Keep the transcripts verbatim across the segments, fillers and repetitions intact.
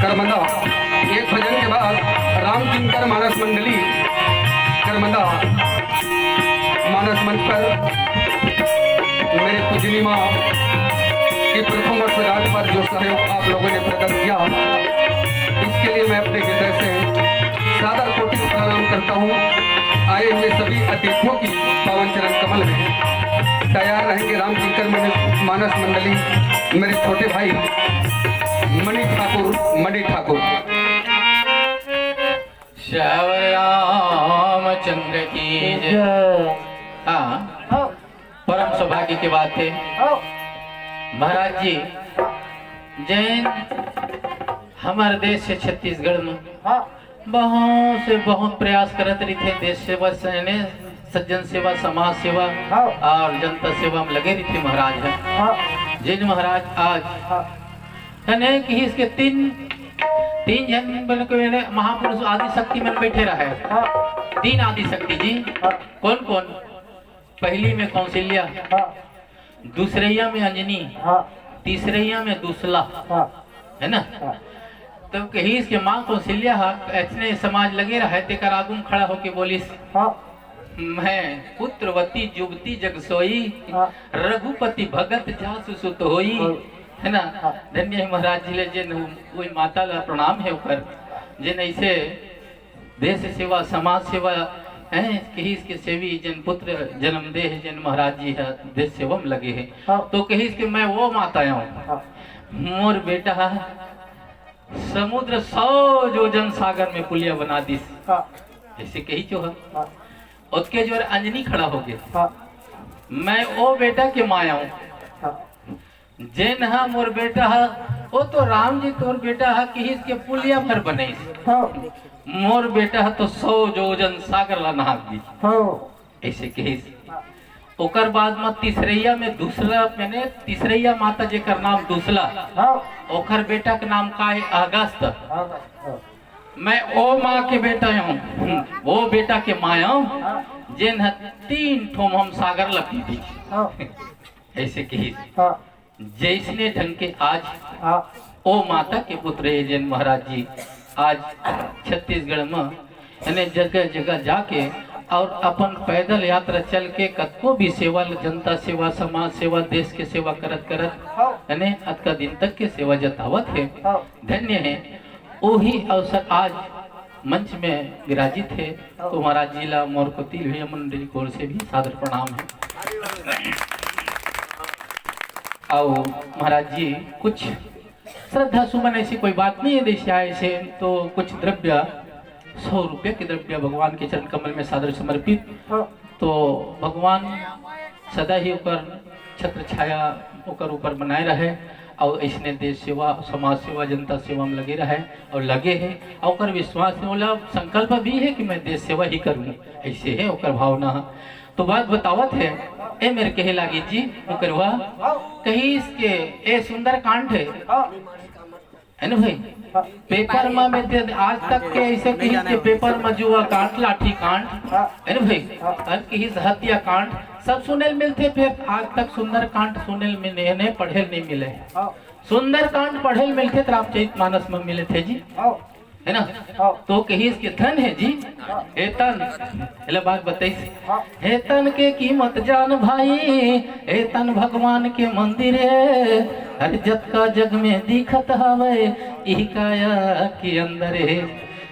करमदा, एक भजन के बाद राम किंकर मानस मंडली करमदा मानस मंच पर मेरे पूजनी माँ की प्रथम वर्षगांठ पर जो सहयोग आप लोगों ने प्रकट किया, इसके लिए मैं अपने हृदय से सादर कोटि प्रणाम करता हूँ। आए हुए सभी अतिथियों की पावन चरण कमल में तैयार रहेंगे राम किंकर मन-, मानस मंडली, मेरे छोटे भाई मणि ठाकुर, मणि ठाकुर। श्याम रामचंद्र की जय। हाँ, परम सौभाग्य की बात है महाराज जी। जैन हमारे देश से छत्तीसगढ़ में बहुत से बहुत प्रयास करत रहिथे, देश सेवा, सैन्य, सज्जन सेवा, समाज सेवा और जनता सेवा में लगे रहिथे महाराज ह। जैन महाराज आज कने किहिस के तीन, तीन झन बन के महापुरुष आदि शक्ति मन बैठे रहे। तीन आदि शक्ति जी। कौन कौन? पहली में कौशल्या, दूसरैया में अंजनी, तीसरैया में दूसला, है ना? तब कहिस के माँ कौशल्या हा ऐसने समाज लगे रहे, तेकर आगू में खड़ा होके बोलिस, मैं पुत्रवती जुवती जग सोई, रघुपति भगत जासु सुत होई। है ना? धन्य है महाराज जी ले जेन वही माता ला प्रणाम है ओकर, जेन ऐसे देश सेवा, समाज सेवा, हैं, कहिस के सेवी जेन पुत्र जन्म दे है, जेन महाराज जी है देश सेवा में लगे है। तो कहिस के मैं वो माता हूँ, मोर बेटा समुद्र सौ जोजन सागर में पुलिया बना दिस। ऐसे कही जो है। ओतके जोर अंजनी खड़ा हो गया। मैं ओ बेटा के माया हूँ। जेन हा मोर बेटा हा, ओ तो राम जी तोर बेटा हा, किहिस के पुलिया भर बनइस। मोर बेटा हा तो सौ जोजन सागर ला नहाक दिस। ऐसे कहिस। ओकर बाद म तीसरैया में दूसरा, मैंने तीसरैया माता जेकर नाम दूसला, ओकर बेटा के नाम का है? अगस्त। मैं ओ माँ के बेटा हूँ, ओ बेटा के माँ हूँ, जेन ह तीन ठो म हम सागर ला पी दी। ऐसे कहिस। जैसने ढंग के आज ओ माता के पुत्र है जेन महाराज जी आज छत्तीसगढ़ में यानी जगह जगह जाके और अपन पैदल यात्रा चल के कतको भी सेवा, जनता सेवा, समाज सेवा, देश के सेवा करत करत यानी अतका दिन तक के सेवा जतावत है। धन्य है। वही अवसर आज मंच में विराजित है। तो महाराज जी ला मोर कोति भैया मंडली की ओर से भी सादर प्रणाम है। आओ महाराज जी, कुछ श्रद्धा सुमन ऐसी कोई बात नहीं है, जैसे आए से तो कुछ द्रव्य, सौ रुपये के द्रव्य भगवान के चरण कमल में सादर समर्पित। तो भगवान सदा ही ओकर छत्र छाया ओकर ऊपर बनाए रहे और ऐसने देश सेवा, समाज सेवा, जनता सेवा में लगे रहे और लगे है और ओकर विश्वास में ओला संकल्प भी है कि मैं देश सेवा ही करूँ। ऐसे है ओकर भावना। तो बात बतावत है, ए मेरे कहे लागी जी, ओकर वह कहिस के ए सुंदरकांड है, है ना भाई? पेपर में, में ते आज तक के ऐसे कहिस के पेपर में जुआ कांड, लाठी कांड, है ना भाई? और कहिस हत्या कांड, सब सुने ल मिलथे, फिर आज तक सुंदर कांड सुने ल मिले ने, पढ़े ल नहीं मिले। सुंदर कांड पढ़े ल मिलथे त रामचरित मानस में मिलथे जी, है ना? तो कहिस के धन है जी, हे तन, एला बात बताइस, हे तन के कीमत जान भाई, हे तन भगवान के मंदिर है, हर जतका जग में दिखत हवे, इही काया के अंदर है।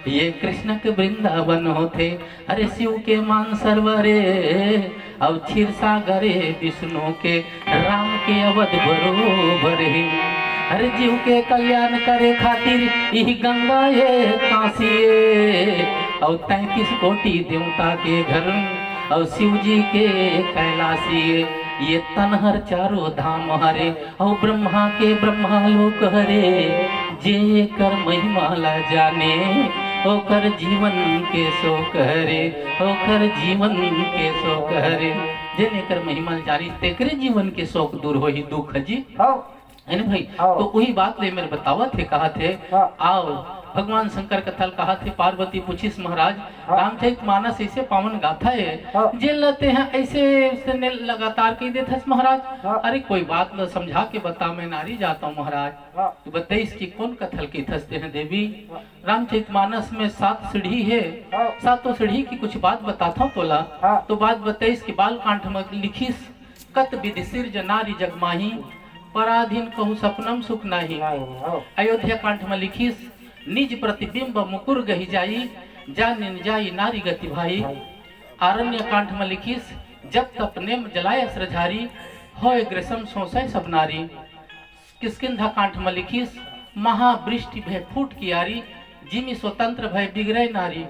ये कृष्ण के वृंदावन होथे, अरे शिव के मानसरोवर रे, अउ क्षीर सागर रे विष्णु के, राम के अवध बरोबर हे। अरे जीव के कल्याण करे खातिर इही गंगा ये काशी ये, अउ तैंतीस कोटि देवता के घर, अउ शिव जी के कैलाशी ये। ये तन हर चारों धाम हरे, अउ ब्रह्मा के ब्रह्मा लोक हरे, जे एकर महिमा ला जाने, ओकर जीवन के शोक हरे, ओकर जीवन के शोक हरे। जेन एकर महिमा ला जाने, तेकरे जीवन के शोक दूर होही, दुख जी। हव। है ना भाई? हाँ। तो वही बात ले मेरे बतावत हे, कहा थे, हाँ। आओ, भगवान शंकर कथा ल कहा थे, पार्वती पूछिस महाराज, हाँ। रामचरित मानस ऐसे पावन गाथा है, हाँ। जे लते हैं ऐसे, ऐसे ने लगातार कही देथस महाराज। हाँ। अरे कोई बात न समझा के बता, मैं नारी जाता हूँ महाराज। हाँ। तो बताइस कि कौन कथा ल कहिथस ते हैं देवी? हाँ। रामचरित मानस में सात सीढ़ी है, हाँ। सातों सीढ़ी की कुछ बात बताता हूँ तोला। हाँ। तो बात बताइस कि बाल कांड में लिखिस, कत विधि सिरज नारी जग माही, पराधीन कहु सपनम सुख नाही। नाही, हो। अयोध्या कांड में लिखिस, निज प्रतिबिंब मुकुर गहि जाई, जानिन जाई नारी गति भाई। भाई। आरण्य कांड में लिखिस, जब तप नेम जलाय अस्त्र झारी, होय ग्रसम सोसै सब नारी। किष्किंधा कांड में लिखिस, महावृष्टि भय फूट कियारी, जिमि स्वतंत्र भय बिगड़ै नारी।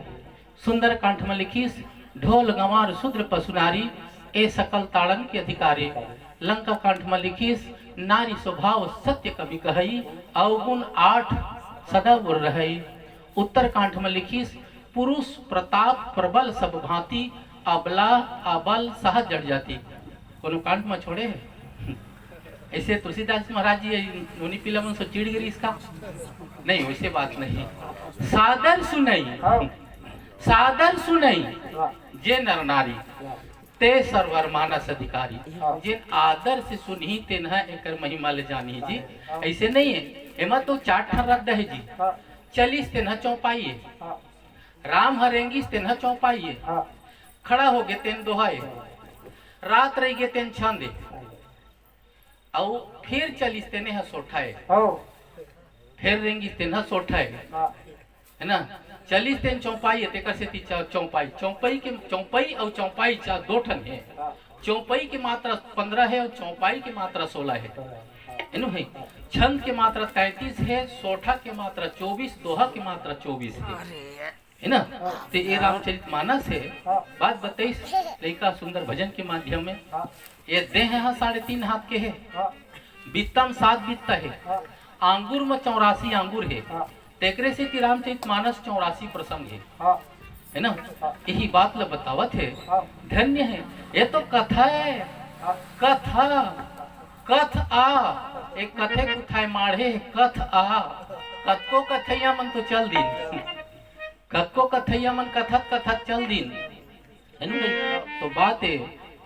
सुंदर कांड में लिखिस, ढोल गंवार शूद्र पशु नारी, ए सकल ताड़न के अधिकारी। लंका कांड में लिखिस, नारी स्वभाव सत्य कवि कहई, अवगुण आठ सदा उर रहई। उत्तर कांड में लिखिस, पुरुष प्रताप प्रबल सब भांति, अबला अबल सहज जड़ जाति। कोनो कांड में छोड़े है? ऐसे तुलसीदास महाराज जी नोनी पीला मन से चिढ़ गिरी इसका? नहीं, वैसे बात नहीं। सादर सुनई, हाँ। सादर सुनई, हाँ। जे नर नारी, हाँ। ते सरवर मानस अधिकारी। हाँ। जे आदर से सुनही तेनहा एकर महिमा ले जानही जी। हाँ। ऐसे नहीं है, एमा तो चार ठन रद्द है जी। हाँ। चलिस तेनहा चौपाई है। हाँ। राम ह रेंगिस तेनहा चौपाई है। हाँ। खड़ा हो गे तेन दोहा है। रात रह गे तेन छंद है। अउ फिर चलिस तेने ह सोठा है। हाँ। फिर रेंगिस तेन ह सोठा है। हाँ। है ना? चलिस तेन चौपाई है, तेकर सेती चा-, चौपाई, चौपाई के, चौपाई अउ चौपाई चा दो ठन है। हाँ। चौपाई के मात्रा पंद्रह है अउ चौपाई के मात्रा सोलह है। हाँ। है ना भाई? छंद के मात्रा तैंतीस है, सोठा के मात्रा चौबीस, दोहा के मात्रा चौबीस है। अरे। है ना? हाँ। ते ये रामचरित मानस है। हाँ। बात बताइस, लइका सुंदर भजन के माध्यम में। हाँ। ये देह ह साढ़े तीन हाथ के है। हाँ। बित्ता म सात बित्ता है। हाँ। आंगुर म चौरासी आंगुर है। हाँ। तेकरे सेती रामचरित मानस चौरासी प्रसंग है। हाँ। है ना? हाँ। यही बात ल बतावत है। हाँ। धन्य है। ये तो कथा है। हाँ। कथा। कथ आ। एक कथे कुथाय माढ़े, कथ आ। कतको कथैया मन तो चल दिन। कतको कथैया मन कथत कथत चल दिन। है ना भाई? तो बात ए,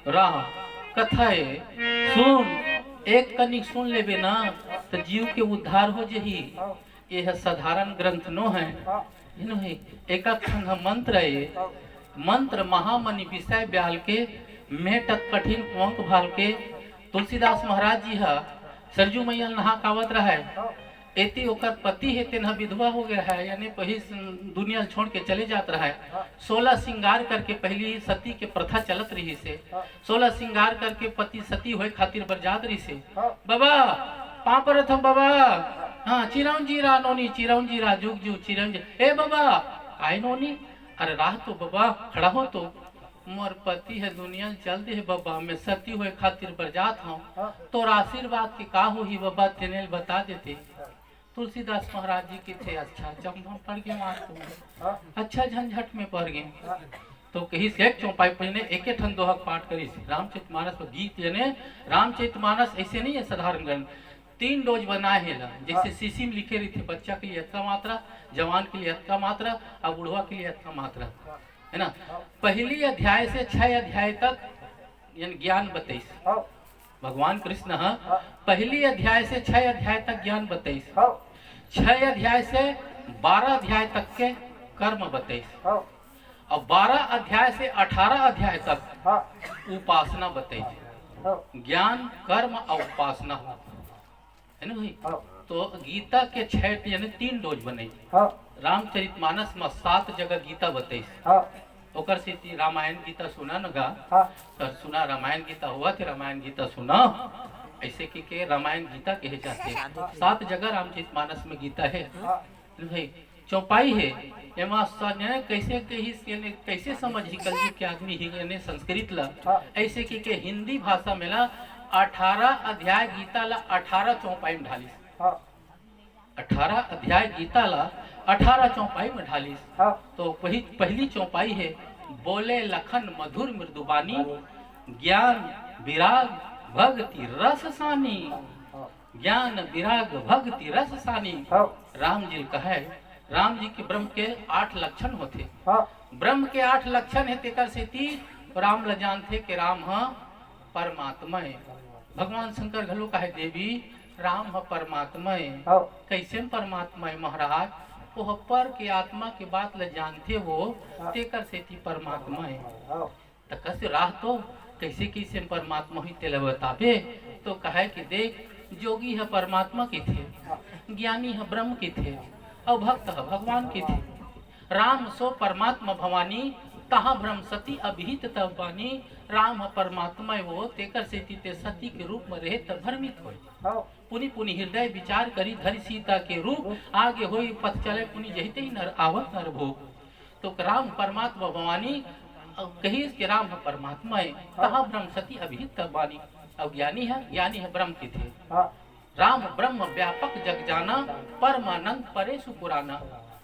राह, कथा ए, सुन, एक कनिक सुन लेबे ना, त जीव के उद्धार हो जही। ये ह साधारण ग्रंथ नो है। है ना भाई? एक ठन ह मंत्र ए, मंत्र महामणि विषय ब्याल के, मेटत कठिन कुअंक भाल के। तुलसीदास महाराज जी ह सरजू मैया ल नहा कावत रहय। एती ओकर पति हे, तेन ह विधवा हो गे रहय, यानी वही दुनिया ल छोड़ के चले जात रहय। सोलह श्रृंगार करके पहली सती के प्रथा चलत रहिस हे। सोलह श्रृंगार करके पति सती होए खातिर बर जात रहिस हे। बाबा, पाँव परत हंव बाबा। हाँ, चिरंजीव रहा नोनी, चिरंजीव रहा, जुग जुग चिरंजीव। ए बाबा, काय नोनी? अरे रह तो बाबा, खड़ा हो तो। मोर पति ह दुनिया ल चल दे हे बबा, मैं सती होए खातिर बर जात हंव। हाँ। तोर आशीर्वाद के का होही बबा, तेने ल बता देते। हाँ। तुलसीदास महाराज जी कथे, अच्छा चंभा पड़ गे आज तो। हाँ। अच्छा झंझट में पड़ गे। हाँ। तो कहिस एक चौपाई पहिने एके ठन दोहा के पाठ करिस। रामचरित मानस पर गीत, यानी रामचरित मानस ऐसे नहीं है साधारण ग्रंथ, तीन डोज बनाए हे ला। जैसे हाँ। शीशी में लिखे रहिथे, बच्चा के लिए अतका मात्रा, जवान के लिए अतका मात्रा, और बुढ़वा के लिए अतका मात्रा। हाँ। है ना? हाँ। पहली अध्याय से छह अध्याय तक यानी ज्ञान बताइस। हाँ। भगवान कृष्ण ह हाँ। पहली अध्याय से छह अध्याय तक ज्ञान बताइस। हाँ। छह अध्याय से बारह अध्याय तक के कर्म बताइस। हाँ। और बारह अध्याय से अठारह अध्याय तक हाँ। उपासना बताइस। हाँ। ज्ञान, कर्म और उपासना। है ना भाई? हाँ। तो गीता के छह, यानी तीन डोज बने। हाँ। रामचरित मानस में सात जगह गीता बताइस। हाँ। ओकर सेती रामायण गीता सुना न गा। हाँ। तो सुना, रामायण गीता हुआ थे, रामायण गीता सुना। ऐसे के, के रामायण गीता कहे जाते। हाँ। सात जगह रामचरित मानस में गीता है। हाँ। है ना भाई? चौपाई है, एमा सने कैसे कही, यानी कैसे समझही कलयुग के आदमी ही, यानी संस्कृत ला। हाँ। ऐसे के, के हिंदी भाषा में ला अठारह अध्याय गीता ला अठारह चौपाई में ढालिस। हाँ। अठारह अध्याय गीता ला अठारह चौपाई में ढालिस। हाँ। तो वही पहली चौपाई है, बोले लखन मधुर मृदुबानी, हाँ। ज्ञान विराग भक्ति रस सानी। हाँ। ज्ञान विराग भक्ति रस सानी। हाँ। राम जी ल कहय, राम जी के ब्रह्म के आठ लक्षण होथे। हाँ। ब्रह्म के आठ लक्षण हे, तेकर सेती राम ल जानथे कि राम ह परमात्मा ए। भगवान शंकर घलो कहय, देवी, राम ह परमात्मा ए। हाँ। कइसे म परमात्मा ए महाराज? ओह पर के आत्मा के बात ल जानथे वो, हाँ। तेकर सेती परमात्मा ए। हाँ। त कस राह तो कइसे कइसे परमात्मा होही तेला बताबे। तो कहय कि देख, जोगी ह परमात्मा किथे, ज्ञानी ह ब्रह्म किथे, अउ भक्त ह भगवान किथे। राम सो परमात्मा भवानी, तहाँ भ्रम सती अभिहित तब बानी। राम ह परमात्मा ए वो, तेकर सेती ते सती के रूप म रहे त भ्रमित होय। हाँ। पुनि पुनि हृदय विचार करी, धरि सीता के रूप, आगे होई पथ चले पुनि, जहिते ही नर आवत नर भोग। तो राम परमात्मा भवानी, अउ कहिस कि राम ह परमात्मा ए, हाँ। तहाँ ब्रह्म सती अभिहित तब बानी। अउ ज्ञानी ह, ज्ञानी ह ब्रह्म किथे। हाँ। राम ब्रह्म व्यापक जग जाना, परमानंद परेसु पुराना।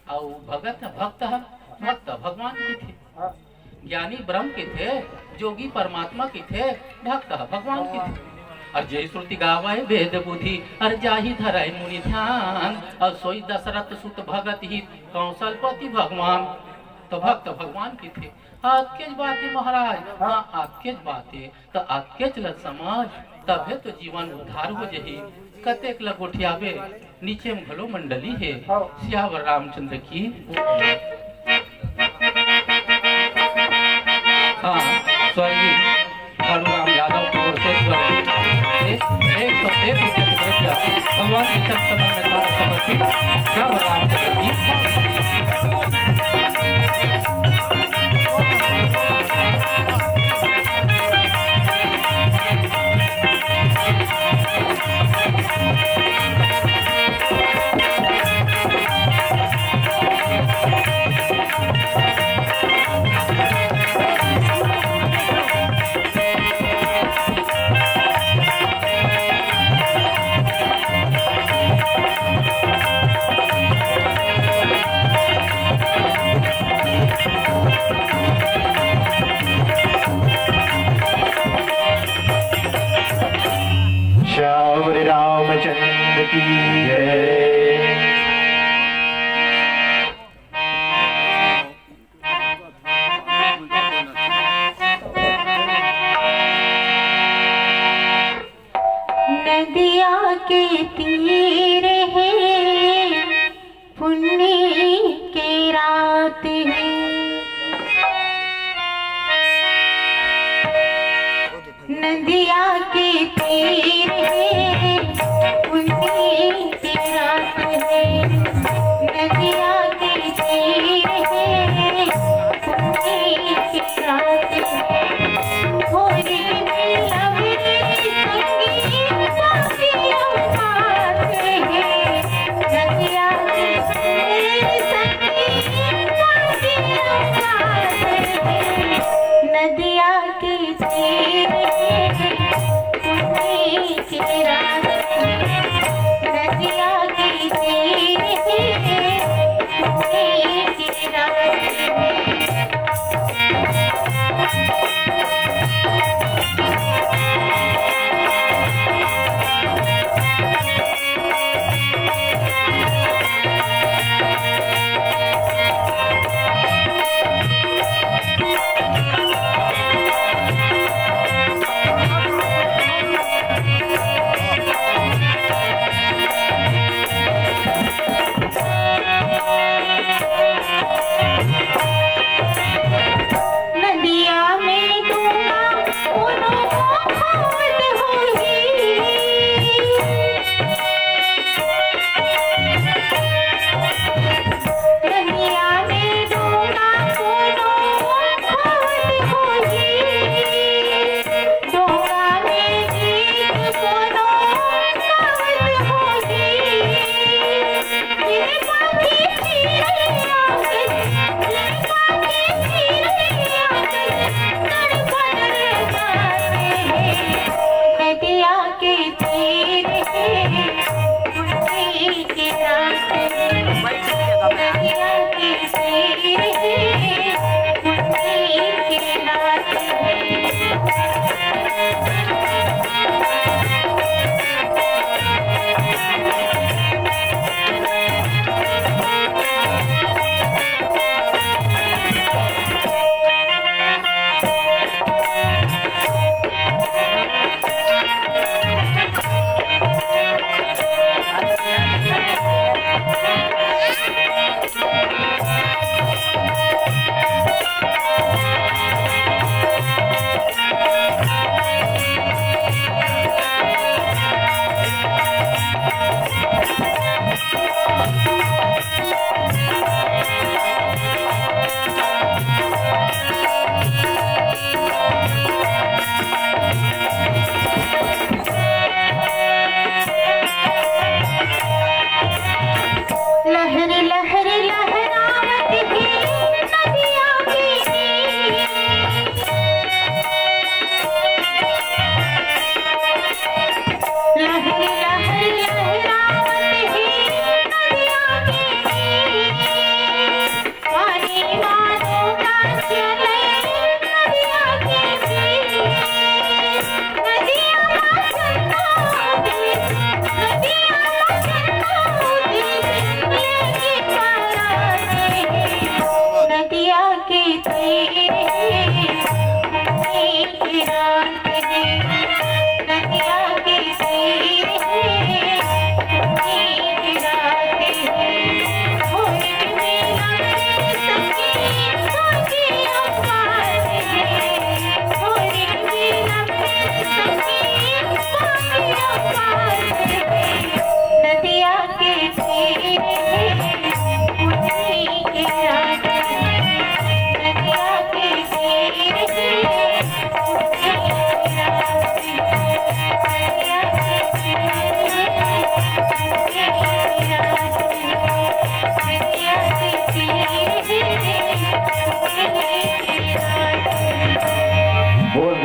अउ भगत ह, भक्त ह, भक्त भगवान किथे। हाँ। ज्ञानी ब्रह्म किथे, जोगी परमात्मा किथे, भक्त ह भगवान किथे। अउ जे श्रुति गावय वेद बुद्धि, अउ जाहि धरय मुनि ध्यान, अउ सोई दशरथ सुत भगत हित, कौशलपति भगवान। तो भक्त भगवान किथे। अतकेच बात ए महाराज, हाँ, अतकेच बात ए। त अतकेच ल समझ, तभे तो जीवन उद्धार हो जही। कतेक ल गोठियाबे, नीचे म घलो मंडली हे। हाँ। सियावर रामचंद्र की। हाँ, स्वर्गीय भालू राम यादव की ओर से स्वर्गीय एक, एक सौ एक रुपये की तरफ से भगवान के चरण कमल में समर्पित। सियावर रामचंद्र की। श्याम रामचंद्र की जय। नदिया के तीर हे पुन्नी के रात हे। नदिया के तीर हे पुन्नी के रात हे। नदिया के तीर हे पुन्नी के रात हे। होली में अबीर संगी साथी अवकाश हे। नदिया के तीर संगी साथी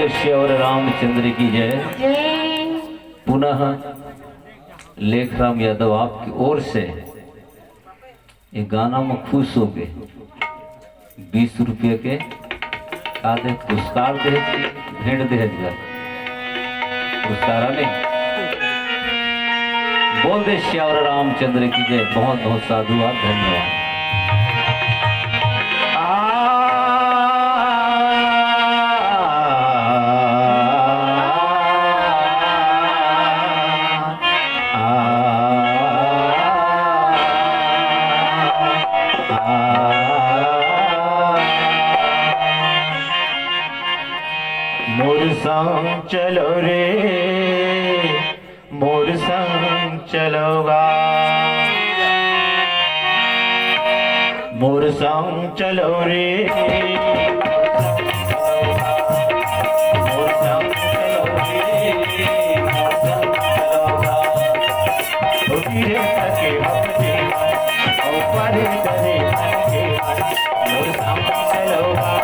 श्री और रामचंद्र की जय। जय। पुनः लेखराम यादव आपकी ओर से ये गाना में खुश हो गए, बीस रुपये के का दे, पुरस्कार दे, भेंट दे हजगर। पुरस्कार आने। बोल दे श्री और रामचंद्र की जय। बहुत बहुत साधुवाद, धन्यवाद। मोर संग चलो रे, मोर संग चलो गा, मोर संग चलो रे, मोर संग चलो रे, मोर संग चलो गा। छोटी रे सके भक्ति मन, ऊपर डरे मन के मन, मोर संग चलो गा।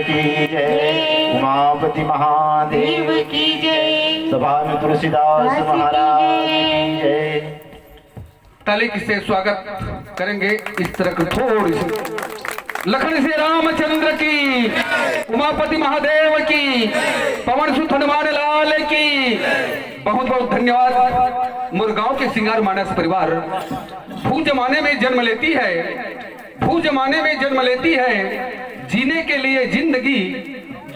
की जय। उमापति महादेव की जय। सभा में तुलसीदास महाराज की जय। ताली से स्वागत करेंगे इस तरह की थोड़ी सी। लखन से रामचंद्र की, उमापति महादेव की, पवन सुत हनुमान लाल की। बहुत बहुत धन्यवाद। मुरगांव के सिंगार मानस परिवार भू जमाने में जन्म लेती है, भू जमाने में जन्म लेती है, जीने के लिए जिंदगी,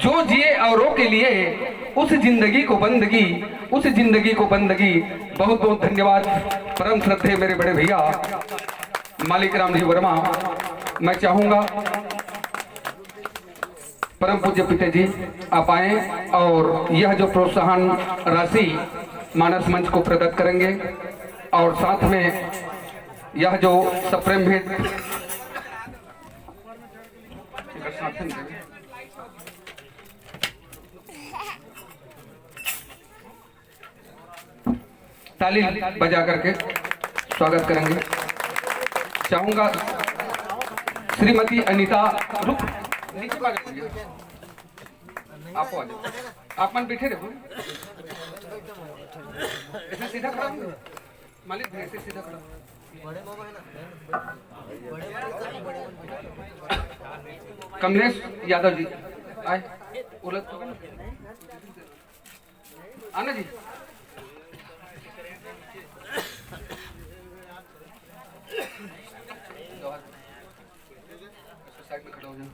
जो जिए औरों के लिए, उस जिंदगी को बंदगी, उस जिंदगी को बंदगी। बहुत बहुत धन्यवाद परम श्रद्धेय मेरे बड़े भैया मालिक राम जी वर्मा। मैं चाहूंगा परम पूज्य पिता जी आप आए और यह जो प्रोत्साहन राशि मानस मंच को प्रदत्त करेंगे और साथ में यह जो सप्रेम भेंट ताली बजा करके स्वागत करेंगे। चाहूंगा श्रीमती अनीता, रुक, नीचे को आ जाओ। आप आ जाओ, आप मन बैठे रहो। ऐसे सीधा खड़ा हो। मालिक भाई, ऐसे सीधा खड़ा। कमलेश यादव जी आए, उलट तो आना जी। साइड में खड़ा हो जाओ।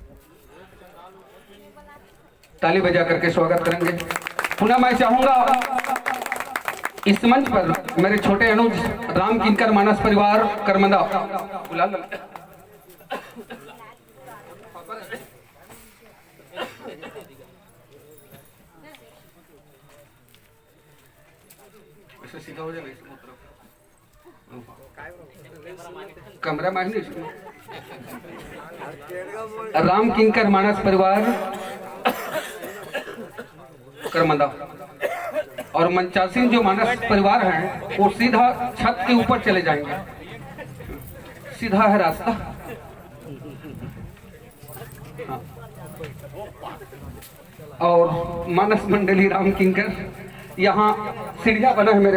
ताली बजा करके स्वागत करेंगे। पुनः मैं चाहूंगा इस मंच पर मेरे छोटे अनुज राम किंकर मानस परिवार करमदा बुला लो। ऐसे सीधा हो जाएगा, इसको तरफ। कमरा में नहीं, राम किंकर मानस परिवार करमदा और मंचासीन जो मानस परिवार हैं, वो सीधा छत के ऊपर चले जाएंगे। सीधा है रास्ता। हाँ। और मानस मंडली राम किंकर, यहाँ सीढ़िया बना है मेरे